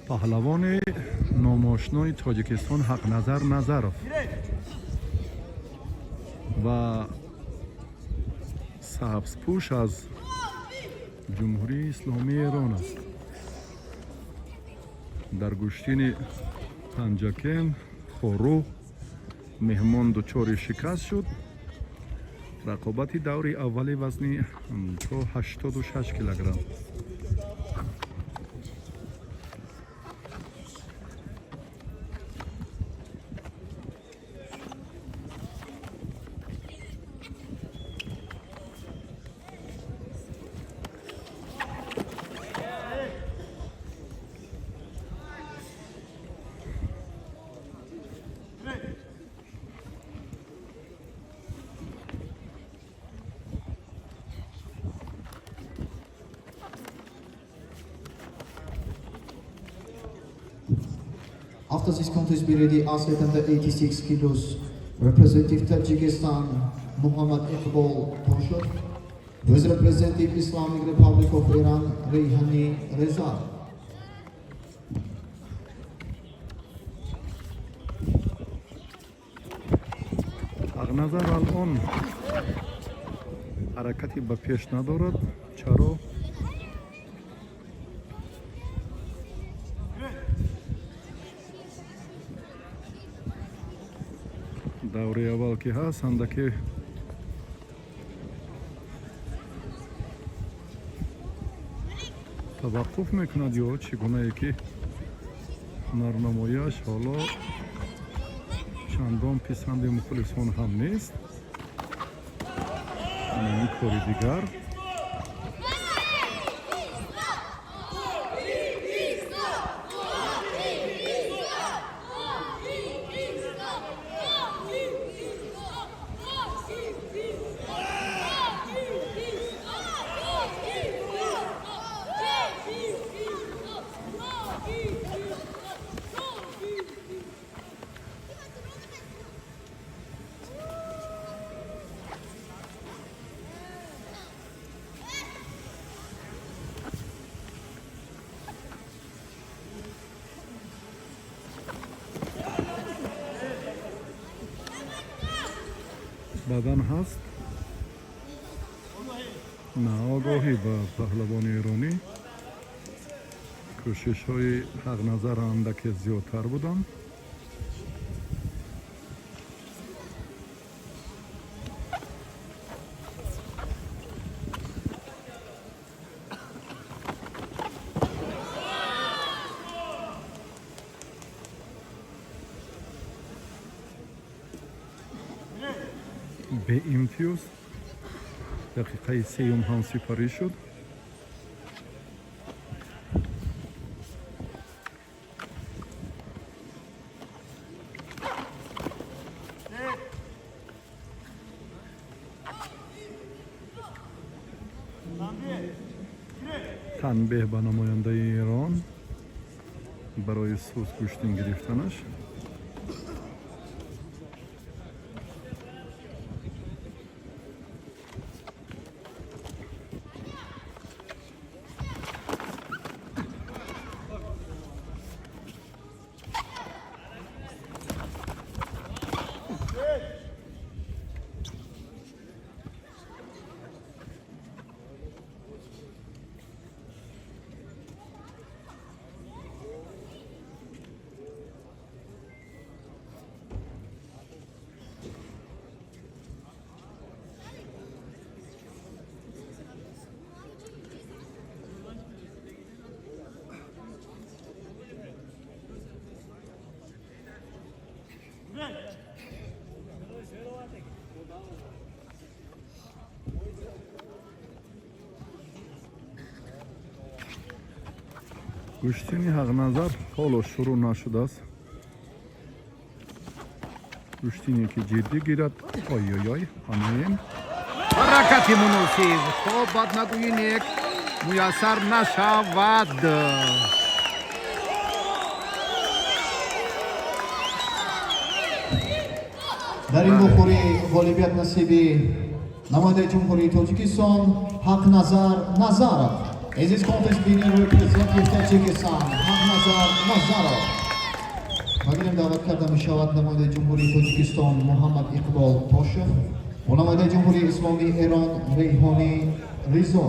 Паҳлавони номошнои Тоҷикистон Ҳақназар Назаров ва сабзпӯш аз Ҷумҳурии Исломии Эрон аст. Дар гӯштини Панҷакент, Хоруғ меҳмон дучори шикаст шуд. Рақобати даври аввали вазни то 86 килограмм. After this contest be ready, athlete under 86 kilos, representative Tajikistan, Muhammad Iqbal Toshov, with representative Islamic Republic of Iran, Reyhani Reza. Ҳақназар алон ҳаракати ба пеш надорад. Чаро? Даври аввал ки ҳаст, андаке таваққуф мекунад ё чӣ гунае ки ҳунарнамояш ҳоло чандон писанди мухлисон ҳам нест. Ин кори дигар. Бадан ҳаст, на огоҳӣ ба паҳлавони эронӣ. Кӯшишҳои Ҳақназар андаке зиёдтар буданд. Беимтиёз дақиқаи сеюм ҳам сипарӣ шуд. Танбеҳ ба намояндаи Эрон барои суст гӯштин гирифтанаш. Гӯштини Ҳақназар ҳоло шурӯъ нашудааст. Гӯштине ки ҷиддӣ гирад. Ой-ой-ой, ҳамин Ҳаракати муносиб, то бад нагӯӣ, нек муяссар нашавад. Дар ин вохӯрӣ ғолибият насиби намояндаи Ҷумҳурии Тоҷикистон Ҳақназар Назаров. In this contest, winner representative Tajikistan, Haqnazar. Назар Назаров. Ба гилем даъват карда мешавад намояндаи Ҷумҳурии Тоҷикистон Муҳаммад Иқбол Тошев ва намояндаи Ҷумҳурии Исломии Эрон Рейҳонӣ Ризо.